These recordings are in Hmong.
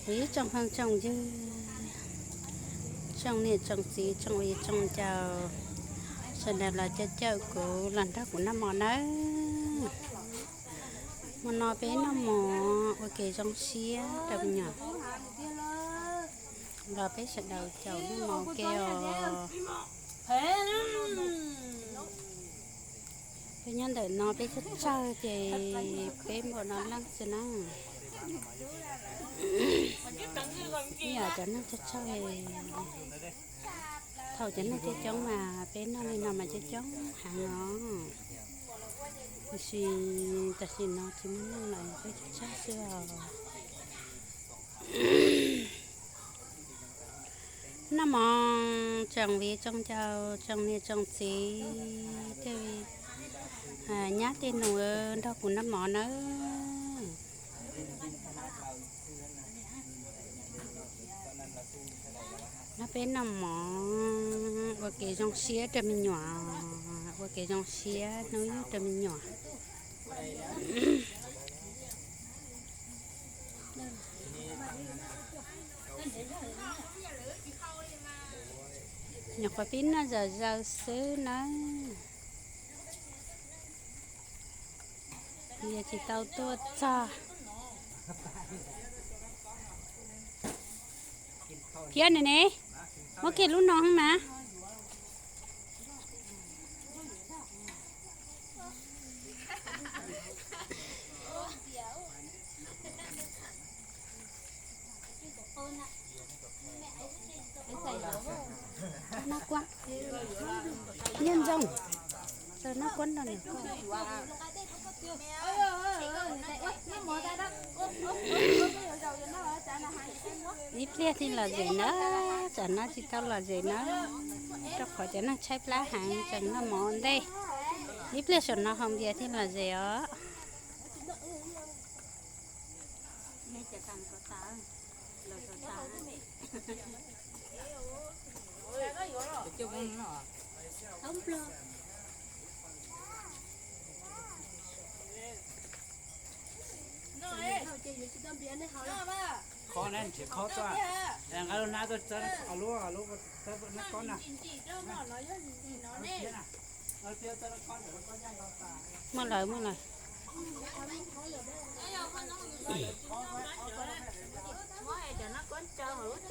Kuv ib tsoom phooj tsoom ywg, tsoom niam tsoom txiv, tsoom viv tsoom ncaus, sawv daws los caum caum kuv los nrog kuv noj mov nawb. Hmo no peb noj mov ua kev zoo siab rau me nyuam. Los peb sawv daws caum noj mov ua ke os. Peb nyob ntawm no peb tsawg tsawg ces peb npaum no leej xwb na. Ib yam cov neeg tsawg tsawg, thaum cov neeg coob coob mas peb noj li no mas coob coob heev os. Tiam sis tam sim no tsis muaj neeg lawm, peb tsawg tsawg xwb os. Noj mov tsoom viv tsoom ncaus, tsoom niam tsoom txiv, tej nyab tej nus nrog kuv noj mov nawb. No peb noj mov ua kev zoo siab rau me nyuam, ua kev zoo siab hnub yug rau me nyuam. Nyuam qhuav pib noj zom zaws xwb nawb. Yog tsis tau tuaj txog. Kiag ne ne, muab kiag lub no mas. Nyob zoo, nab kuab no niam koj. Ib pliag thiaj los zem na, tsam no tsis tau los zem na, rau qhov cov neeg tshaib plab heev tseem noj mov ua ntej. Ib pliag saum no haus npias thiaj los zem os. Muaj lawm, muaj lawm. Nab os, nab os.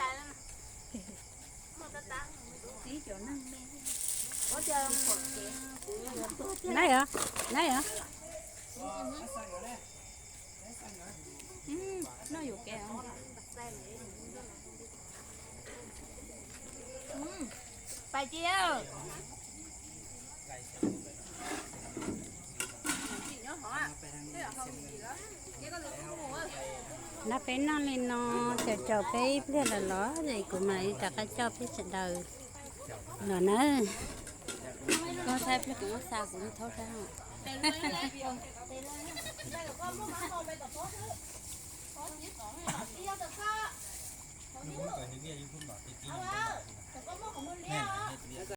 Nab peb noj li no, caum caum peb ib pliag los los es kuv mam li rov qab coj peb sawv daws los nawb. Koj saib pliag kuv muab xa kuv thaub saib.